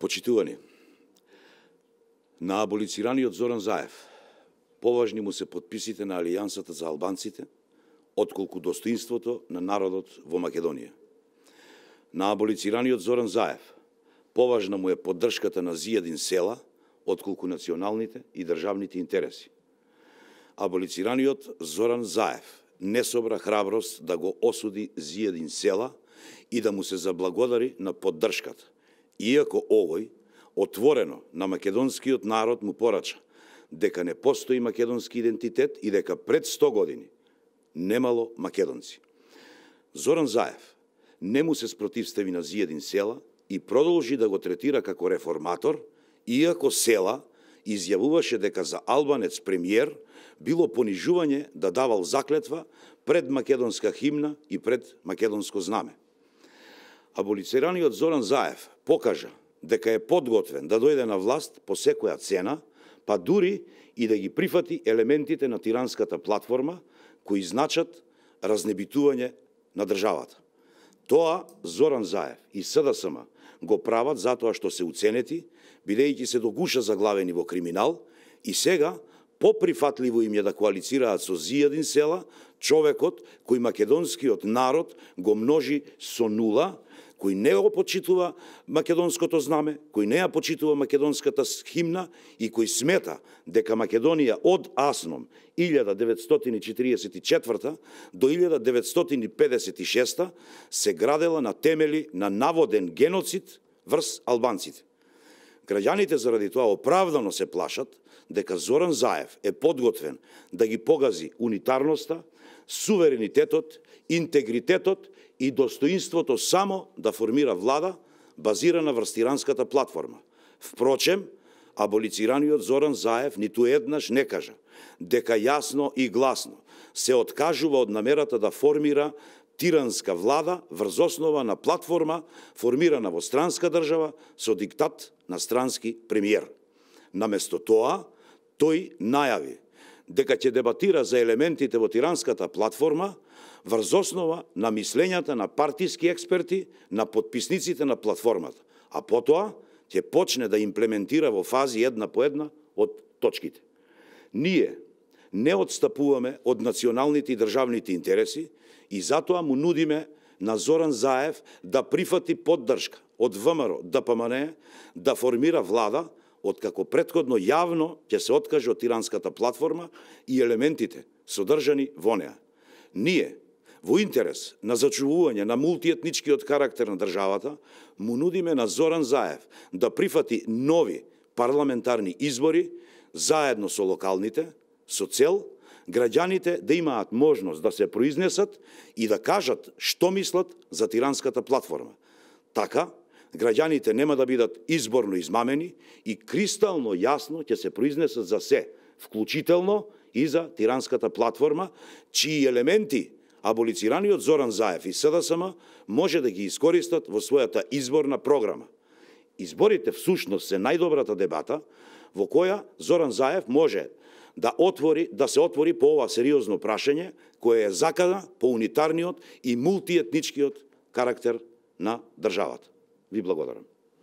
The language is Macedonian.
Почитувани, на аболицираниот Зоран Заев поважни му се подписите на Алијансата за албанците, отколку достоинството на народот во Македонија. На аболицираниот Зоран Заев поважна му е поддршката на Зијадин Села, отколку националните и државните интереси. Аболицираниот Зоран Заев не собра храброст да го осуди Зијадин Села и да му се заблагодари на поддршката, иако овој отворено на македонскиот народ му порача дека не постои македонски идентитет и дека пред 100 години немало македонци. Зоран Заев не му се спротивстави на Зијадин Села и продолжи да го третира како реформатор, иако Села изјавуваше дека за албанец премиер било понижување да давал заклетва пред македонска химна и пред македонско знаме. Аболицираниот Зоран Заев покажа дека е подготвен да дојде на власт по секоја цена, па дури и да ги прифати елементите на тиранската платформа кои значат разнебитување на државата. Тоа Зоран Заев и СДСМ го прават затоа што се уценети, бидејќи се до гуша заглавени во криминал, и сега поприфатливо им е да коалицираат со Зијадин Села, човекот кој македонскиот народ го множи со нула, кој не го почитува македонското знаме, кој не ја почитува македонската химна и кој смета дека Македонија од Асном 1944 до 1956 се градела на темели на наводен геноцид врз албанците. Граѓаните заради тоа оправдано се плашат дека Зоран Заев е подготвен да ги погази унитарноста, суверенитетот, интегритетот и достоинството само да формира влада базирана врз тиранската платформа. Впрочем, аболицираниот Зоран Заев ниту еднаш не кажа дека јасно и гласно се откажува од намерата да формира тиранска влада врз основа на платформа формирана во странска држава со диктат на странски премиер. Наместо тоа, тој најави дека ќе дебатира за елементите во тиранската платформа врз основа на мислењата на партиски експерти, на подписниците на платформата, а потоа ќе почне да имплементира во фази една по една од точките. Ние не отстапуваме од националните и државните интереси и затоа му нудиме на Зоран Заев да прифати поддршка од ВМРО, ДПМН, да формира влада, откако претходно јавно ќе се откаже од тиранската платформа и елементите содржани во неа. Ние, во интерес на зачувување на мултиетничкиот карактер на државата, му нудиме на Зоран Заев да прифати нови парламентарни избори заедно со локалните, со цел граѓаните да имаат можност да се произнесат и да кажат што мислат за тиранската платформа. Така, граѓаните нема да бидат изборно измамени и кристално јасно ќе се произнесат за се, вклучително и за тиранската платформа, чии елементи аболицираниот Зоран Заев и СДСМ може да ги искористат во својата изборна програма. Изборите всушност се најдобрата дебата во која Зоран Заев може да се отвори по ова сериозно прашање кое е закана по унитарниот и мултиетничкиот карактер на државата. Ви благодарам.